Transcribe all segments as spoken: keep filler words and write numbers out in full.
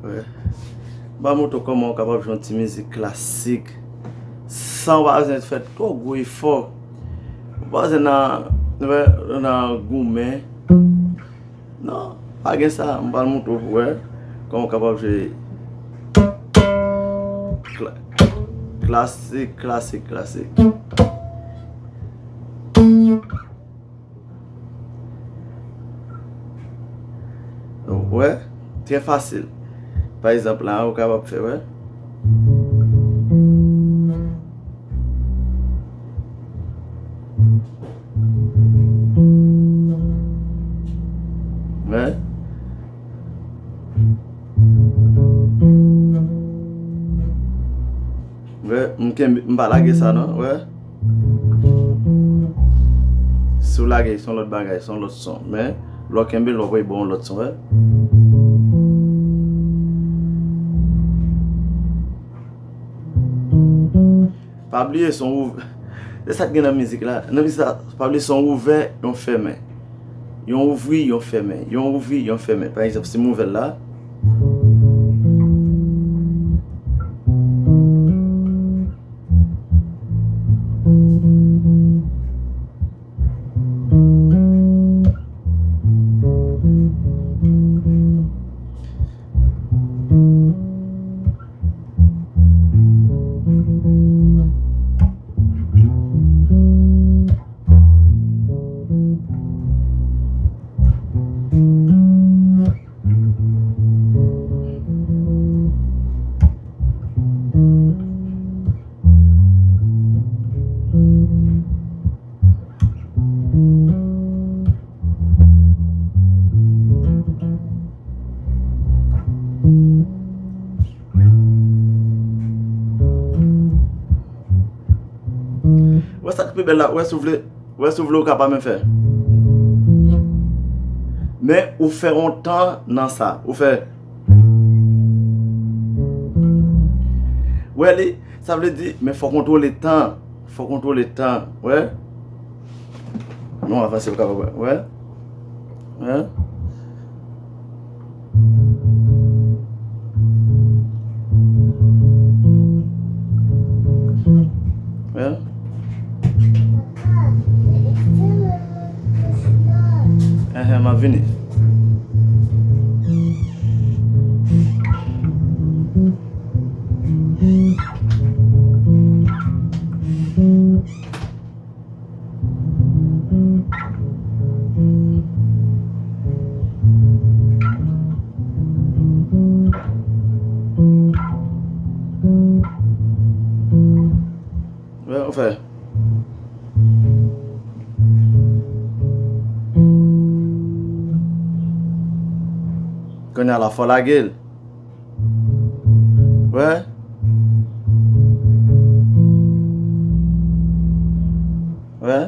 Wè. M pral montre w kòman w kapab jwe yon ti mizik klasik san w pa bezwen fè twò gwo efò. Ou pa bezwen nan, wè, nan goumen. Non, pa gen sa. M pral montre w, wè, kòman w kapab jwe kla-, klasik, klasik, klasik. Wè, trè fasil. Pa egzanp, la, ou kapab fè, wè. Wè. Wè, m kenbe, m pa lage sa non, wè. Si w lage, se yon lòt bagay, se yon lòt son. Men, lè w kenbe l, w ap wè bon yon lòt son, wè. Pa bliye, se yon ouv-, se sa k gen nan mizik la. Nan mizik la, pa bliye, se yon ouvè, yon fèmen. Yon ouvri, yon fèmen. Yon ouvri, yon fèmen. Pa egzanp, si m ouvè l la. Wè sa k pi bèl la, wè si w vle, wè si w vle ou ka pa menm fè. Men ou fè yon tan nan sa, ou fè. Wè li, sa vle di, men fò w kontwole tan, fò w kontwole tan, wè. Non, avanse, ou kapab wè. Wè. Wè. Wè. Enhen, m ap vini. Wè, ou fè. Kounye a la, fò lage l. Wè. Wè.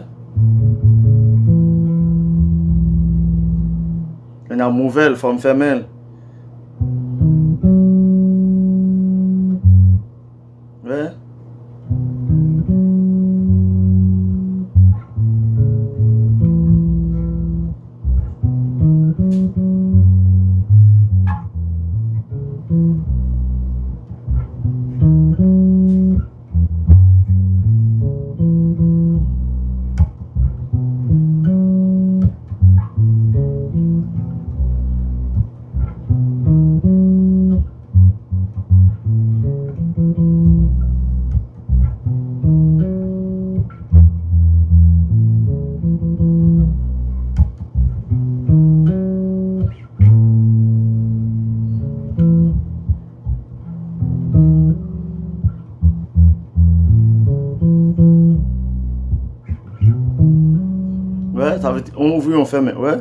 Kounye a m ouvè l, fò m fèmen l. Wè. Wè, sa vle di, on ouvri, on fèmen, wè.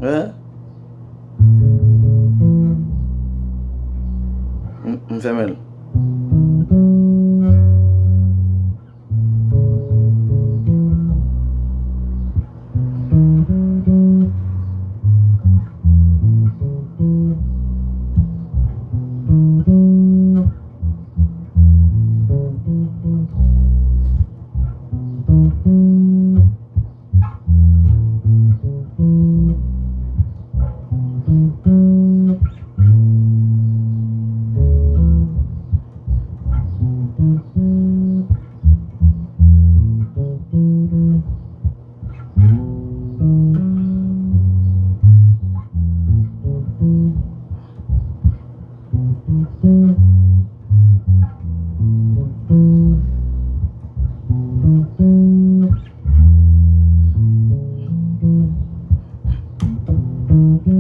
Wè. M, m fèmen l. Wè,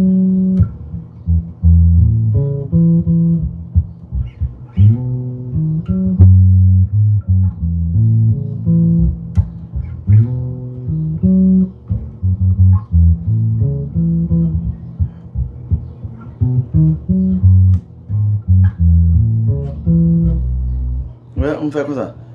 m fè konsa.